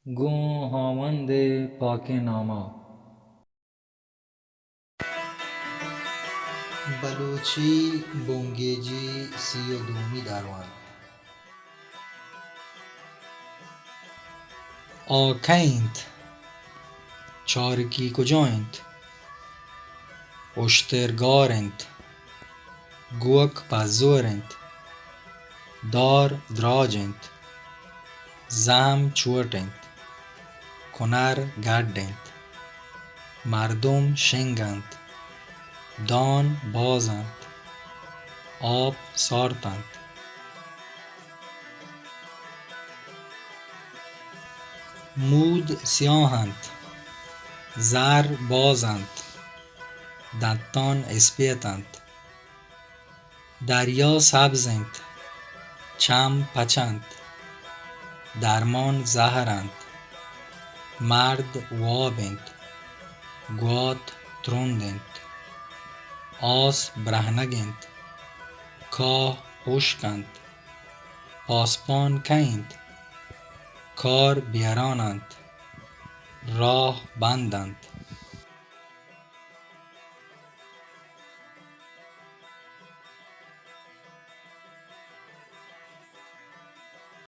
گوں ہاوند ءِ پاکیں نام ءَ۔ بلوچی بنگیجی سی ءُ دومی داروان۔ آ کئے انت؟ چارکی کجا انت؟ اشتر گار انت۔ گوک پزور انت۔ دار دراج انت۔ زہم چوٹ انت۔ کنر گڈ انت۔ مردم شنگ انت۔ دان باز انت۔ آپ سارت انت۔ مود سیاہ انت۔ زر باز انت۔ دنتان اسپیت انت۔ دریا سبز انت۔ چم پچ انت۔ درمان زہر انت۔ مرد واب انت۔ گوات ترند انت۔ آس برہنگ انت۔ کاہ ہشک انت۔ پاسپان کئے انت؟ کار بیران انت۔ راہ بند انت۔